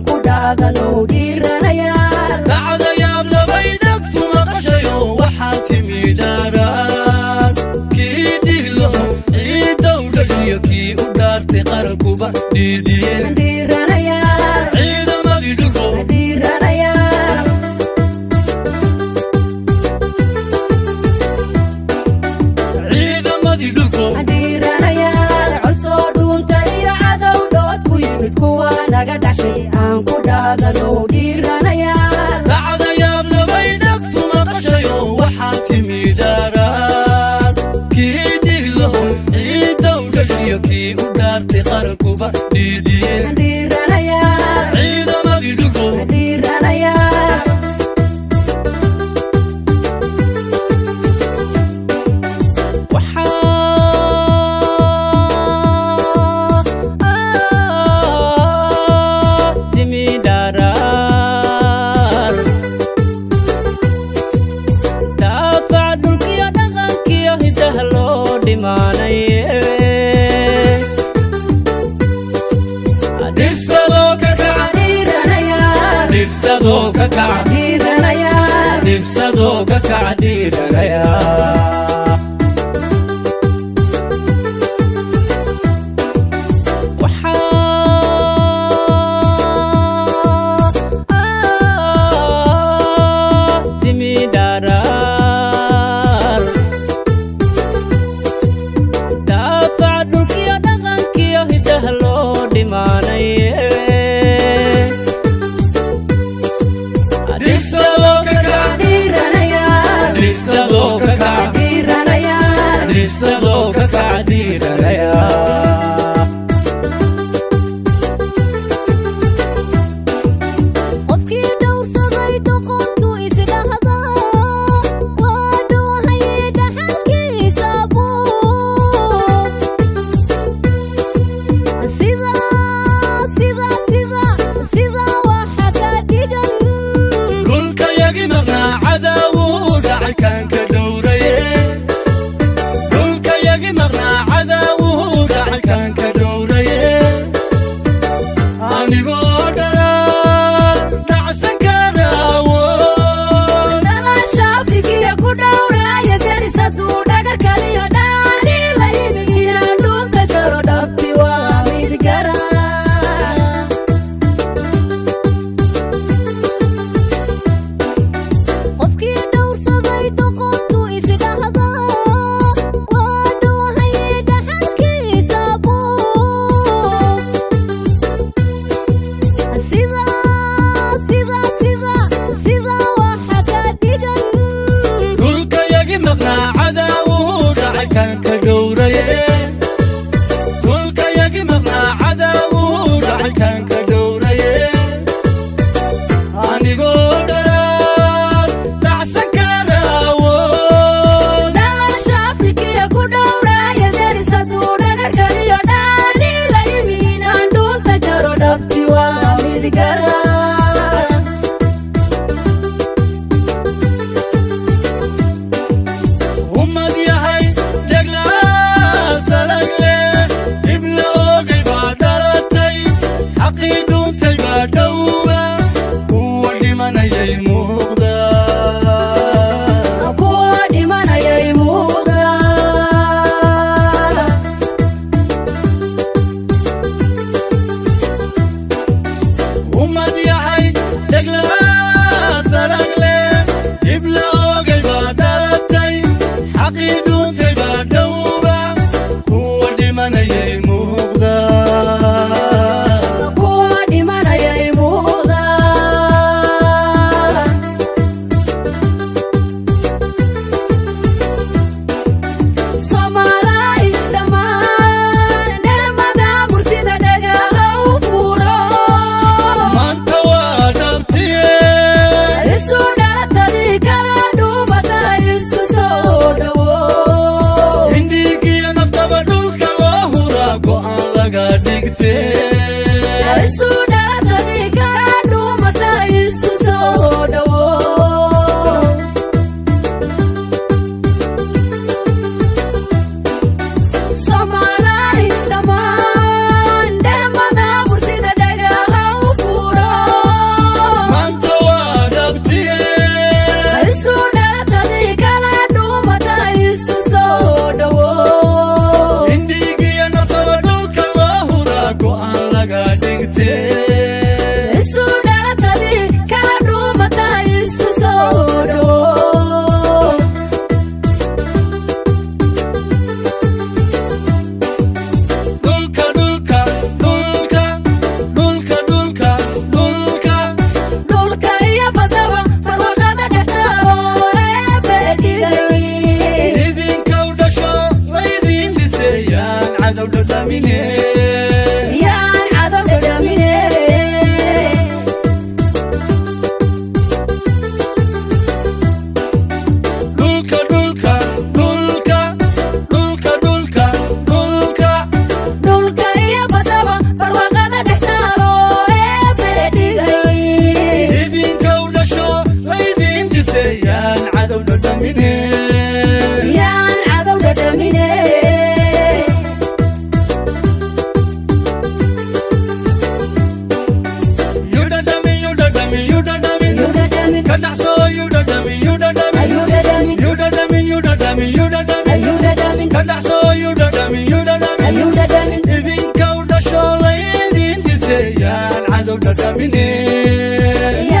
Ku dhaadano dhiiranayaal. Dhacdayaab labay dhagtu maqashayo, waxaa timi dhaaraan kii dhiglaho ciiddow dhashiyo kii u dhaartay qarankuba dhiidhiyeen. Dhiiranayaal. Ciidamadii dhulko. Dhiiranayaal. Ciidamadii dhulko. Dhiiranayaal, col soo dhuunta iyo cadow dhood ku yimid, kuwa naga dhashay aan ku dhaadano dhiiranayaal. Dhacdayaab labay dhagtu maqashayo, waxaa timi dhaaraan kii dhiglaho ciiddow dhashiyo kii u dhaartay qarankuba dhiidhiyeen. Dhiiranayaal. Ciidamadii dhulko. Dhiiranayaal. Waxaa timi dharaar daafaca dhulkiyo dhaqankiyo hidaha loo dhimaanaye. Dhibsadoo ka kaca. Dhiiranayaal. Dhibsadoo ka kaca. Dhiiranayaal. Dhibsadoo ka kaca dhiiranaya. Waxaa timi dharaar daafaca dhulkiyo dhaqankiyo hidaha loo dhimaanaye. Dhibsadoo ka kaca. Dhiiranayaal. Dhibsadoo ka kaca. Dhiiranayaal. Dhibsadoo ka kaca dhiiranaya. Qofkii dhowrsaday doqontu isdhahda waa dhoohaye dhaxalkiisa buug sida sida sida sida waxa ka dhigan. Dhulka yagi maqnaa cadaawuu dhacay kaan ka dhowraye. Dhulka yagi maqnaa cadaawuu dhacay kaan ka dhowraye. Anigoo dharaan dhacsan kara awood. Dhalasha Afrikiya ku dhowraaya derisaduu dhagar kaliyo dhaani la yimi inaan dhulka jaro dhabti waa mid gara. Qofkii dhowrsaday doqontu isdhahda waa dhoohaye dhaxalkiisa buug sida sida sida sida waxa ka dhigan. Dhulka yagi maqnaa cadaawuu dhacay kaan ka dhowraye. Dhulka yagi maqnaa cadaawuu dhacay kaan ka dhowraye. Anigoo dharaan dhacsan kara awood. Dhalasha Afrikiya ku dhowraaya derisaduu dhagar kaliyo dhaani la yimi inaan dhuunta jaro dhabti waa mid gara. Ummad yahay dheglaa salag leh, dhib la oogay baa dhalatay, xaqii dhuuntay baa dhowba, kuwa dhimanayay muuqda. Kuwa dhimanayay muuqda. Ummad yahay dheglaa salag leh, dhib la oogay baa dhalatay, xaqii dhuuntay baa dhowba, kuwa dhimanayay muuqda. Kuwa dhimanayay muuqda. Soomaalay dhammaan dheemada murtida dhagaha u furo. Maanta waa dhabtiye. Isu dhalatadii kala dhuumata isu soo dhawo. dhowrayne.